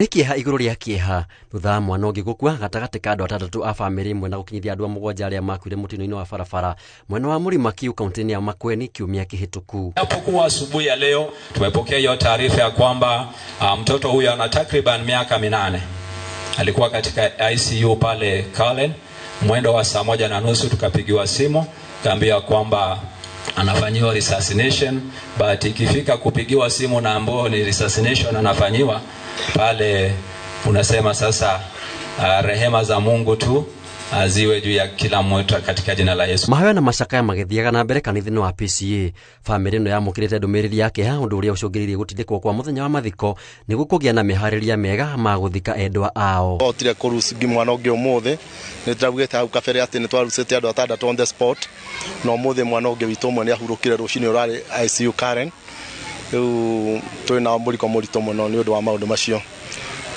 Nĩ kĩeha igũrũ rĩa kĩeha thutha wa mwana ũngĩ gũkua gatagatĩ ka andũ atandatũ a bamĩrĩ ĩmwe na gũkinyithia andũ a mũgwanja arĩa makuire mũtino-inĩ wa barabara mwena wa Mũrima Kiu kaunti-inĩ ya Makueni kiumia kĩhĩtũku. Japokuwa asubuhi ya leo tumepokea hiyo taarifa ya kwamba mtoto huyo ana takriban miaka 8 alikuwa katika ICU pale Karen. Mwendo wa saa 1:30 tukapigiwa simu kaambiwa kwamba anafanyiwa resuscitation, but ikifika kupigiwa simu na ambao ni resuscitation anafanyiwa pale, unasema sasa rehema za Mungu tu ziwe juu ya kila mtu katika jina la Yesu. Mahoya na macakaya magĩthiaga na mbere kanitha-inĩ wa PCA. Bamĩrĩ ĩno yamũkĩrĩte ndũmĩrĩri ya kĩeha, ũndũ ũrĩa ũcũngĩrĩirie gũtindĩkwo kwa mũthenya wa mathiko nĩguo kũgĩa na meharĩria mega ma gũthika endwa ao. Hotire kũrucingi mwana ũngĩ ũmũthĩ. Nĩ ndĩraugĩte hau kabere atĩ nĩ twarucĩte andũ atandatũ on the spot, na ũmũthĩ mwana ũngĩ witũ ũmwe nĩ ahurũkire rũcinĩ, ũrarĩ ICU Karen. Rĩu twĩ na mũriko mũritũ mũno nĩ ũndũ wa maũndũ macio.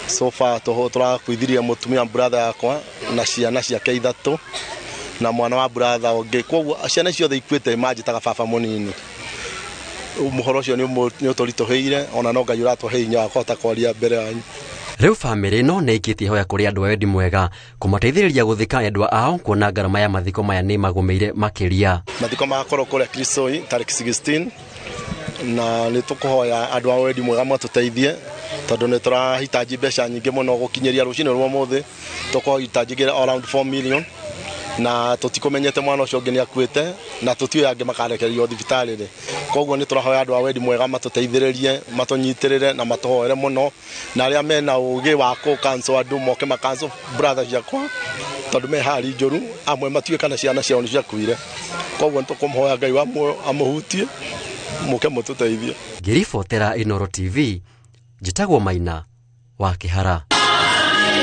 So far tũrakuithirie mũtumia brother yakwa na ciana ciake ithatũ na mwana wa brother ũngĩ, koguo ciana ciothe ikuĩte manjĩtaga baba mũnini. Mũhoro ũcio nĩ ũtũritũhĩire, ona no Ngai ũratũhe hinya wa kũhota kwaria mbere yanyu. Rĩu bamĩrĩ ĩno nĩ ĩkĩtie ihoya kũrĩ andũ a wendi mwega kũmateithĩrĩria gũthika endwa ao, kuona ngarama ya mathiko maya nĩ magũmĩire makĩria. Mathiko magakorwo kũrĩa Krisoi tarĩki 16, na nĩ tũkũhoya andũ a wendi mwega matũteithie tondũ nĩ tũrahitaji mbeca nyingĩ mũno. Gũkinyĩria rũcinĩ rwa ũmũthĩ tũkũhitaji around 4 million, na tũtikũmenyete mwana ũcio ũngĩ nĩ akuĩte na tũtiũĩ angĩ makarekererio thibitarĩ rĩ. Koguo nĩ tũrahoya andũ a wendi mwega matũteithĩrĩrie, matũnyitĩrĩre na matũhoere mũno, na arĩa mena ũgĩ wa kũ cancel andũ moke ma cancel brother ciakwa tondũ me hali njũru, amwe matiũĩ kana ciana ciao nĩ ciakuire. Koguo nĩ tũkũmũhoya Ngai wa muoyo amũhutie, mũke mũtũteithie. Ngĩribotera Inooro TV, njĩtagwo Maina wa Kĩhara.